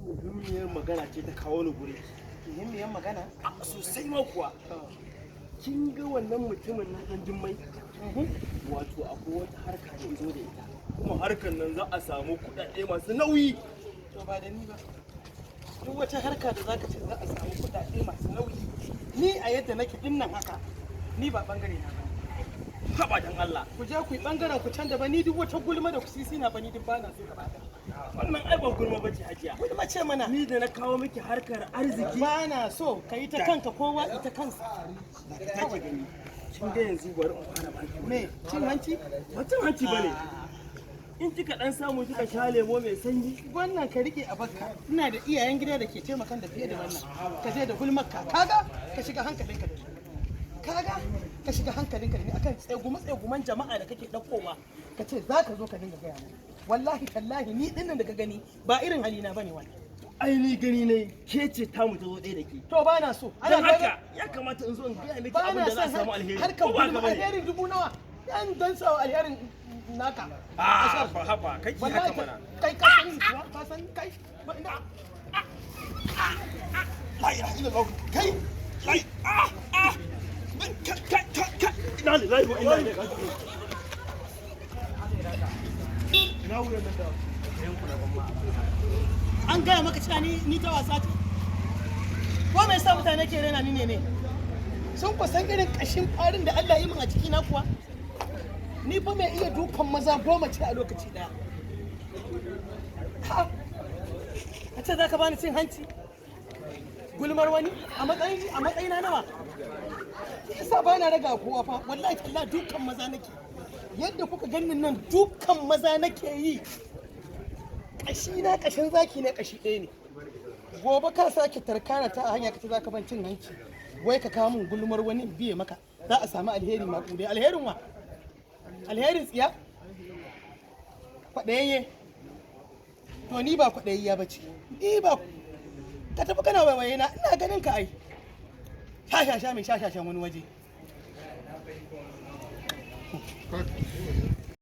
Muhimmiyar magana ce ta kawo ni guri. Muhimmiyar magana? Sosai ma kuwa. Kin ga wannan mutumin na ɗan Jummai? Wato akwai wata harka da izo da ita. Kuma harkar nan za a samu kuɗaɗe masu nauyi. To, ba da ni ba. Duk wata harka da zaka ce za a samu kuɗaɗe masu nauyi, ni a yadda nake din nan haka, ni ba bangare na ba. Haba dan Allah. Ku je ku yi bangaren ku can daban. Ni duk wata gulma da kusisi na ba, ni duk bana so gaba ɗaya. Wannan ai ba gulma bace, Hajiya. Gulma ce mana. Ni da na kawo miki harkar arziki. Ba na so, ka yi ta kanka, kowa ita kansa. Ta ki gani. Kin ga yanzu bari in fara baki. Me cin hanci? Ba cin hanci bane. In kika dan samu kika sha lemo mai sanyi. Wannan ka rike a bakka. Ina da iyayen gida da ke taimakan da fiye da wannan. Ka je da gulmarka, kaga ka shiga hankalinka da ni, kaga ka shiga hankalinka da ni akan tsegume tseguman jama'a da kake ɗaukowa, ka ce za ka zo ka dinga gaya mu. Wallahi tallahi, ni dinnan da ka gani ba irin halina bane wannan. Ai ni gani ne ke ce tamu ta zo ɗaya da ke. To, ba na so. Dan haka ya kamata in zo in gaya miki Ba abin na da za a son samu alheri. harkar Ko ba haka gulma. bane? Alherin dubu nawa yan dan sawa alherin naka? Ah, ba haba kai ki haka Wallahi mana. kai ka san kuwa, ka san kai ba ina. La ilaha illallah, kai lai, ah ah, kai kai kai kai, ina lillahi wa inna ilaihi raji'un. Ina wuyan nan da An gaya maka cewa ni ta wasa ce? Ko me yasa mutane ke rena ni ne? Ne sun kusan irin kashin kwarin da Allah yi min a jikina kuwa? Ni fa mai iya dukan maza 10 ce a lokaci daya. Ha, a ce za ka bani cin hanci, gulmar wani, a matsayina nawa? Yasa ba na raga kowa fa. Wallahi tallahi, dukan maza nake. Yadda kuka ganin nan, dukan maza nake yi. Kashi na kashin zaki ne, kashi ɗaya ne. Gobe ka sake tarkana ta a hanya ka ce za ka ban cin hanci, wai ka kawo min gulmar wani in biye maka, za a samu alheri maƙudai. Alherin wa? Alherin tsiya, kwaɗayayye. To, ni ba kwaɗayayya ba ce. Ni ba ka tafi kana waiwaye na, ina ganin ka. Ai shashasha mai shashashan wani waje.